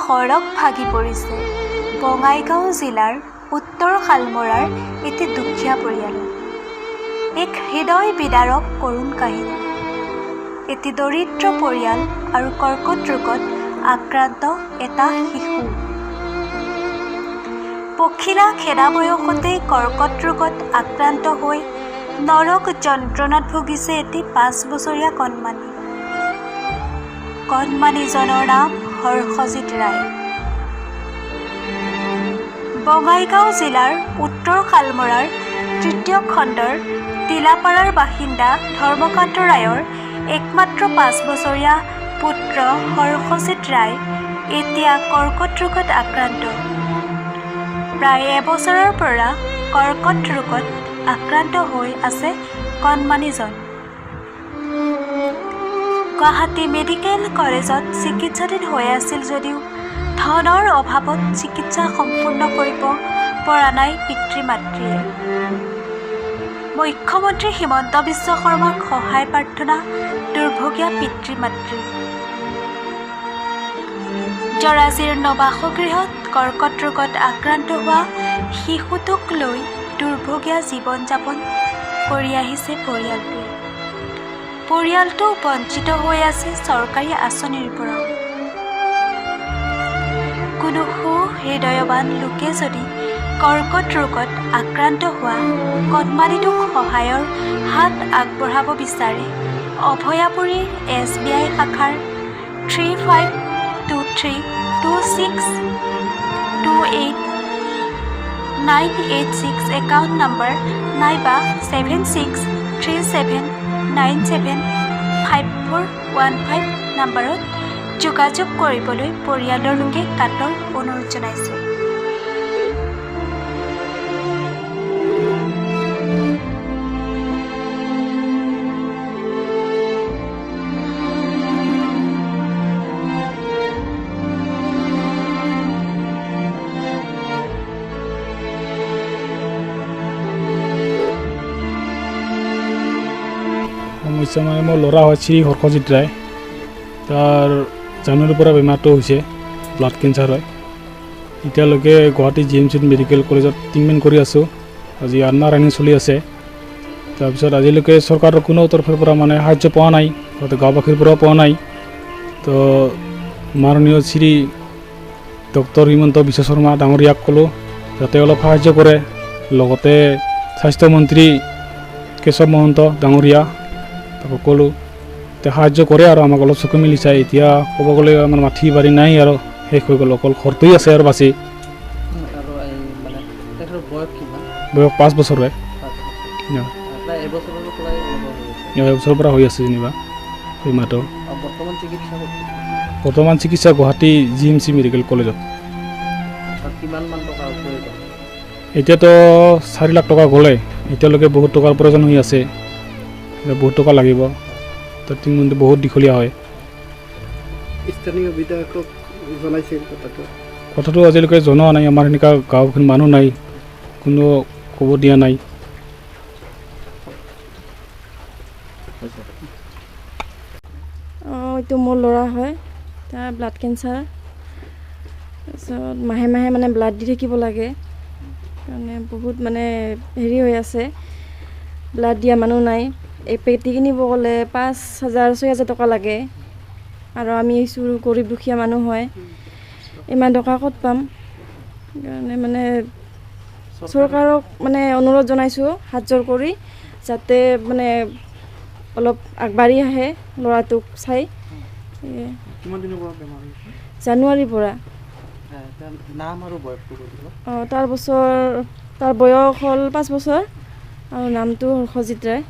সৰগ ভাগি পৰিছে বঙাইগাঁও জিলাৰ উত্তৰ শালমৰাৰ এটি দুখীয়া পৰিয়ালত। এক হৃদয় বিদাৰক কৰুণ কাহিনী। এটি দৰিদ্ৰ পৰিয়াল আৰু কৰ্কট ৰোগত আক্ৰান্ত এটা শিশু। পখিলা খেদা বয়সতেই কৰ্কট ৰোগত আক্ৰান্ত হৈ নৰক যন্ত্ৰণাত ভুগিছে এটি 5 বছৰীয়া কণমানি। কণমানিজনৰ নাম হৰ্ষজিত ৰায়। বঙাইগাঁও জিলাৰ উত্তৰ শালমৰাৰ তৃতীয় খণ্ডৰ টিলাপাৰাৰ বাসিন্দা ধৰ্মকান্ত ৰায়ৰ একমাত্ৰ 5 বছৰীয়া পুত্ৰ হৰ্ষজিত ৰায় এতিয়া কৰ্কট ৰোগত আক্ৰান্ত। প্ৰায় এবছৰৰ পৰা কৰ্কট ৰোগত আক্ৰান্ত হৈ আছে কণমানিজন। গুৱাহাটী মেডিকেল কলেজত চিকিৎসাধীন হৈ আছিল যদিও ধনৰ অভাৱত চিকিৎসা সম্পূৰ্ণ কৰিব পৰা নাই পিতৃ মাতৃয়ে। মুখ্যমন্ত্ৰী হিমন্ত বিশ্ব শৰ্মাক সহায় প্ৰাৰ্থনা দুৰ্ভগীয়া পিতৃ মাতৃৰ। জৰাজীৰ্ণ বাসগৃহত কৰ্কট ৰোগত আক্ৰান্ত হোৱা শিশুটোক লৈ দুৰ্ভগীয়া জীৱন যাপন কৰি আহিছে পৰিয়ালটোৱে। পৰিয়ালটো বঞ্চিত হৈ আছে চৰকাৰী আঁচনিৰ পৰাও। কোনো সুহৃদয়ৱান লোকে যদি কৰ্কট ৰোগত আক্ৰান্ত হোৱা কণমানিটোক সহায়ৰ হাত আগবঢ়াব বিচাৰে, অভয়াপুৰীৰ SBI শাখাৰ 35232628986 একাউণ্ট নম্বৰ নাইবা 7637975415 নম্বৰত যোগাযোগ কৰিবলৈ পৰিয়ালৰ লোকে কাতৰ অনুৰোধ জনাইছে। সমস্যা মানে মোৰ ল'ৰা হয় শ্ৰী হৰ্ষজিত ৰায়। তাৰ জানুৱাৰীৰ পৰা বেমাৰটো হৈছে, ব্লাড কেঞ্চাৰ হয়। এতিয়ালৈকে গুৱাহাটী GMC medical কলেজত ট্ৰিটমেণ্ট কৰি আছোঁ। আজি 8 মাহ ৰানিং চলি আছে। তাৰপিছত আজিলৈকে চৰকাৰৰ কোনো তৰফৰ পৰা মানে সাহাৰ্য পোৱা নাই, তাতে গাঁওবাসীৰ পৰাও পোৱা নাই। তো মাননীয় শ্ৰী ডক্টৰ হিমন্ত বিশ্ব শৰ্মা ডাঙৰীয়াক ক'লোঁ যাতে অলপ সাহাৰ্য কৰে। লগতে স্বাস্থ্যমন্ত্ৰী কেশৱ মহন্ত ডাঙৰীয়া তাকো ক'লোঁ, তেওঁ সাহাৰ্য কৰে আৰু আমাক অলপ চকু মেলি চায়। এতিয়া ক'ব গ'লে আমাৰ মাটি বাৰী নাই আৰু শেষ হৈ গ'ল, অকল ঘৰটোৱে আছে আৰু বাচি। বয়স 5 বছৰ হয়। এবছৰৰ পৰা হৈ আছে যেনিবা বেমাৰটো। বৰ্তমান চিকিৎসা গুৱাহাটী GMC medical কলেজত। এতিয়াতো 4 লাখ টকা গ'লে, এতিয়ালৈকে বহুত টকাৰ প্ৰয়োজন হৈ আছে। বহুত টকা লাগিব, তাত ট্ৰিটমেণ্টটো বহুত দীঘলীয়া হয়। স্থানীয় বিধায়কক জনাইছিল কথাটো? কথাটো আজিলৈকে জনোৱা নাই, আমাৰ সেনেকুৱা গাঁওখন মানুহ নাই, কোনো ক'ব দিয়া নাই। এইটো মোৰ ল'ৰা হয়, তাৰ ব্লাড কেঞ্চাৰ। তাৰপিছত মাহে মাহে মানে ব্লাড দি থাকিব লাগে, কাৰণে বহুত মানে হেৰি হৈ আছে। ব্লাড দিয়া মানুহ নাই। এই পেটি কিনিব গ'লে 5,000 6,000 টকা লাগে, আৰু আমি হৈছোঁ গৰীব দুখীয়া মানুহ হয়, ইমান টকা ক'ত পাম? সেইকাৰণে মানে চৰকাৰক মানে অনুৰোধ জনাইছোঁ হাতযোৰ কৰি, যাতে মানে অলপ আগবাঢ়ি আহে ল'ৰাটোক চাই। জানুৱাৰীৰ পৰা। অঁ, তাৰ বয়স হ'ল 5 বছৰ আৰু নামটো হৰ্ষজিত ৰায়।